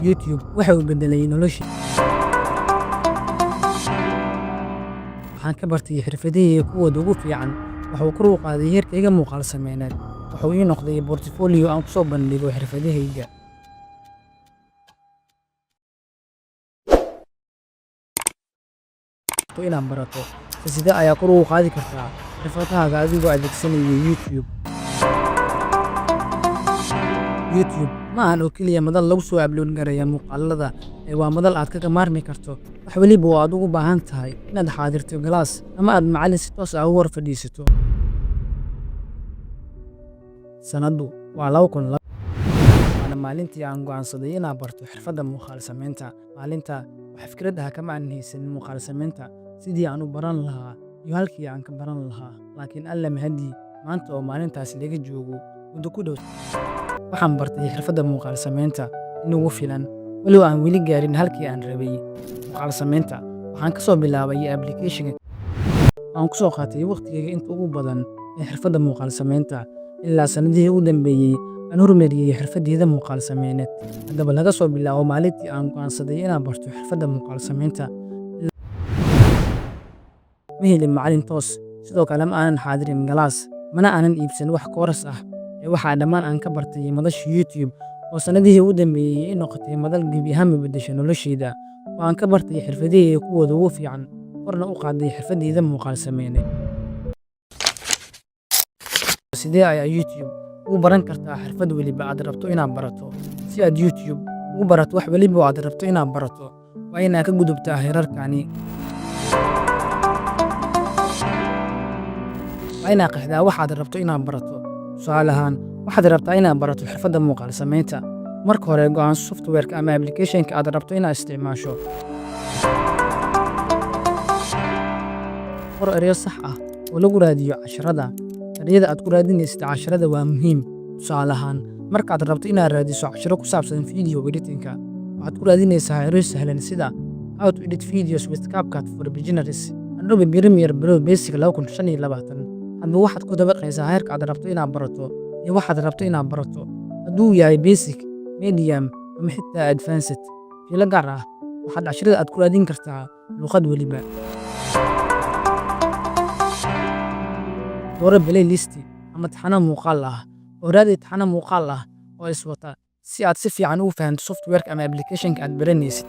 YouTube waxa uu beddelay noloshii. Waxaan ka bartay xirfadihii kuwooda ugu fiican. Waxa uu kor u qaaday heerkayga muuqaal sameyneed. Waxa uu ii noqday portfolio aan ku soo bandhigo xirfadahayga. Inaad barato sidee ayaa kor ugu qaadi kartaa xirfadahaaga adigoo adeegsanaya YouTube. YouTube ma ahan oo keliya madal lagu soo upload gareeyo muuqaalada, ee waa madal aad kaga maarmi karto wax waliba oo aad ugu baahan tahay inaad xaadirto class ama aad macallin si toos ah ugu hor fadhiisato. Sanadu waa 2000, waana maalintii aan go'aansaday inaan barto xirfadda muuqaal samaynta. Maalinta wax fikrad ah kama aanan haysan muuqaal samaynta, sidii aan u baran lahaa iyo halkii aan ka baran lahaa. Laakiin Alle mahadii, maanta oo maalintaas laga joogo muddo ku dhow, waxaan bartay xirfadda muuqaal samaynta inugu filan, walow aan weli gaarin halkii aan rabay. Muuqaal samaynta waxaan ka soo bilaabay application. Waan ku soo qaatay waqtigayga inta ugu badan ee xirfadda muuqaal samaynta, ilaa sanadihii ugu dambeeyay aan horumariyay xirfaddayda muuqaal sameyneed. Haddaba, laga soo bilaabo maalintii aan go'aansaday inaan barto xirfadda muuqaal samaynta, ma helin macallin toos, sidoo kale ma aanan xaadirin class, mana aanan iibsan wax course ah, ee waxaa dhammaan aan ka bartay madasha YouTube oo sanadihii ugu dambeeyay ii noqotay madal gebi ahaanba beddeshay noloshayda, oo aan ka bartay xirfadihii kuwooda ugu fiican, korna u qaaday xirfaddayda muuqaal sameyneed. Sidee ayaa YouTube ugu baran kartaa xirfad waliba aad rabto inaad barato? Si aad YouTube ugu barato wax waliba oo aad rabto inaad barato, waa inaad ka gudubtaa heerarkani. Waa inaad qeexdaa waxaad rabto inaad barato. Tusaale ahaan, waxaad rabtaa inaad barato xirfadda muuqaal samaynta. Marka hore, go'aanso software-ka ama application-ka aad rabto inaad isticmaasho. Qor ereyo sax ah oo lagu raadiyo casharrada. Ereyada aad ku raadinaysid casharrada waa muhiim. Tusaale ahaan, markaad rabto inaad raadiso casharro ku saabsan video editing-ka, waxaad ku raadinaysaa ereyo sahlan sida "How to edit videos with CapCut for beginners", Adobe Premiere Pro Basic 2025. Hadba waxaad ku dabaqaysaa heerka aad rabto inaad barato iyo waxaad rabto inaad barato. Hadduu yahay basic, medium ama xitaa advanced. Fiiro gaar ah, waxaad casharrada aad ku raadin kartaa luqad waliba. Dooro playlist ama taxane muuqaal ah, oo raadi taxane muuqaal ah oo is wata si aad si fiican ugu fahanto software-ka ama application-ka aad baranaysid.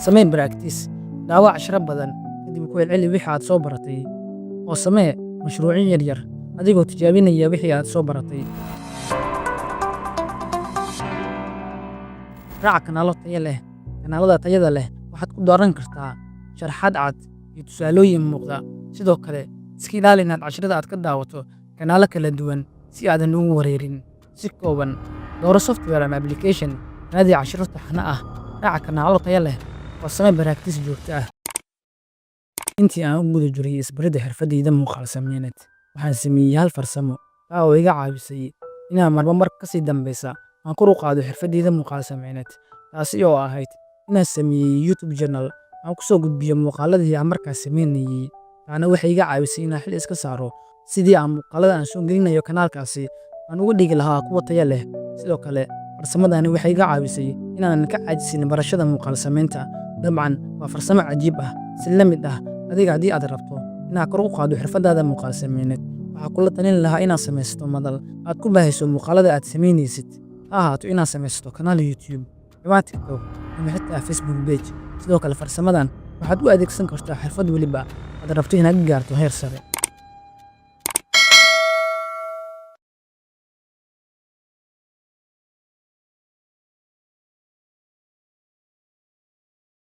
Samee practice, daawo casharro badan, kadib ku celceli wixii aad soo baratay, oo samee mashruucyo yaryar adigoo tijaabinaya wixii aad soo baratay. Raac kanaallo tayo leh. Kanaalada tayada leh waxaad ku dooran kartaa sharaxaad cad iyo tusaalooyin muuqda. Sidoo kale, iska ilaali inaad casharrada aad ka daawato kanaallo kala duwan si aadan ugu wareerin. Si kooban, dooro software ama application, raadi casharro taxane ah, raac kanaallo tayo leh, oo samee practice joogto ah. Intii aan ku guda jiray isbaridda xirfaddayda muuqaal sameyneed, waxaan sameeyay hal farsamo taa oo iga caawisay inaan marba marka ka sii dambeysa aan kor u qaado xirfaddayda muuqaal sameyneed, taasi oo ahayd inaan sameeyay YouTube channel aan ku soo gudbiyo muuqaaladii aan markaas sameynayay. Taana waxay iga caawisay inaan xil iska saaro sidii aan muuqaalada aan soo gelinayo kanaalkaasi aan uga dhigi lahaa kuwo tayo leh. Sidoo kale, farsamadani waxay iga caawisay inaanan ka caajisin barashada muuqaal samaynta. Dabcan, waa farsamo cajiib ah. Si la mid ah adiga, haddii aad rabto inaad kor u qaaddo xirfaddaada muuqaal sameyneed, waxaan kula talin lahaa inaad samaysato madal aad ku baahiso muuqaalada aad samaynaysid. Ha ahaato inaad samaysato kanaal YouTube, ciwaan TikTok ama xitaa Facebook page. Sidoo kale, farsamadan waxaad u adeegsan kartaa xirfad waliba aad rabto inaad ka gaarto heer sare.